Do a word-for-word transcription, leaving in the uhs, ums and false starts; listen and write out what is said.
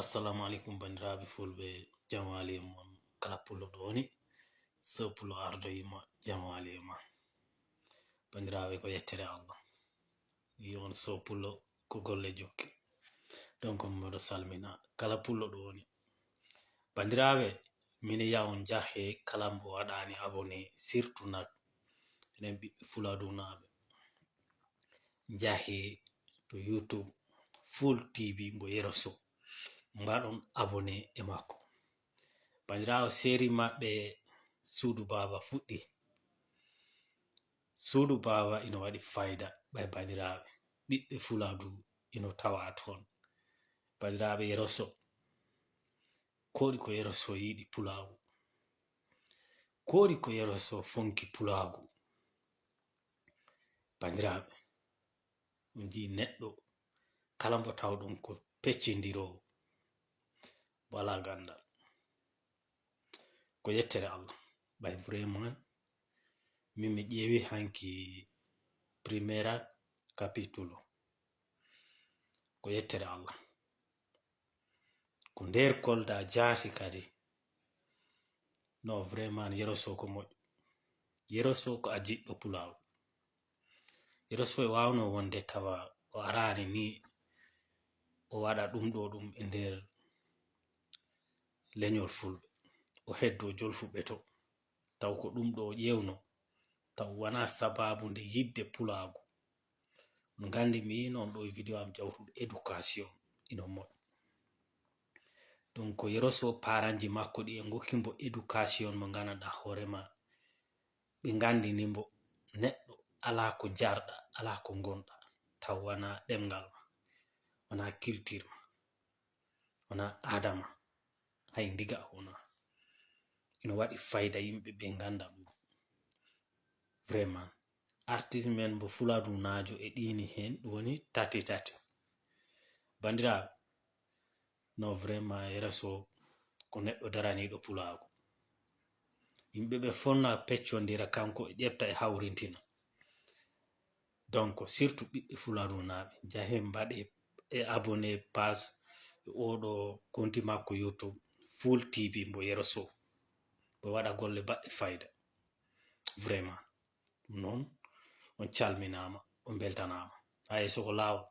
Assalamu alaikum, bandiraɓe fulɓe, jam wali e mon. Kala pullo ɗo woni, so pullo ardoyima, jam wali e ma. Bandiraɓe, ko yettere Allah. Yi on so pullo ko golle jokki. Donc, miɗo salmina kala pullo ɗo woni. Bandiraɓe, mine ya on jahe kala mbo waɗani abonné, surtout nak enen ɓiɓɓe Fuladunaɓe. Njahe to YouTube Full T V mbo Yero Sow. Mbaɗon abonné e makko. Bandirawo, série maɓɓe Suudu Baaba fuɗɗi. Suudu Baaba ino waɗi fayda ɓay bandiraɓe. Ɓiɓɓe Fuladu ino tawa toon. Bandiraɓe Yero Sow. Koɗi ko Yero Sow yiɗi pulaagu. Koɗi ko Yero Sow fonki pulaagu. Bandiraɓe, on jii neɗɗo kala mbo tawɗon ko peccindiroowo, wala gandal. Ko yettere Allah. Ɓay vraiment, min mi ƴeewi hanki primera capítulo. Ko yettere Allah. Ko nder Kolda jaati kadi. No, vraiment, Yero Sow ko moƴƴo. Yero Sow ko a jiɗɗo pulaagu. Yero Sow e waawno wonde tawa o araani ni o waɗa ɗum ɗo ɗum e nder leñol fulɓe. O heddo jolfuɓe to. Taw ko ɗum ɗo o ƴeewno. Taw wona sababu nde yiɗde pulaagu. On nganndi mi noon ɗo e vidéo am jawtuɗo éducation ino moƴƴi. Donc, ko Yero Sow paranji makko ɗi e ngokki mbo éducation mo nganndanɗaa hoore ma. Ɓe nganndini mbo neɗɗo alaa ko jarɗa, alaa ko ngonɗa, taw wona ɗemngal ma, wona culture ma, wona aada ma, hay ndiga wona. Ino waɗi fayda, yimɓe ɓe ngannda ɗum. Vraiment, artiste men mbo Fuladunaajo e ɗiini heen, ɗum woni tati tati. Bandiraɓe, no, vraiment, Yero Sow ko neɗɗo daraniiɗo pulaagu. Yimɓe ɓe fof na peccondira, kanko e ƴefta e hawrintina. Donc, surtout ɓiɓɓe Fuladunaaɓe, njahe mbaɗe e abonné page e oɗo konti makko YouTube, Full T V mbo Yero Sow. Mbo waɗa golle baɗɗe fayda. Vraiment. Ɗum noon, on calminaama, on mbeltanaama. Hay so ko laawol,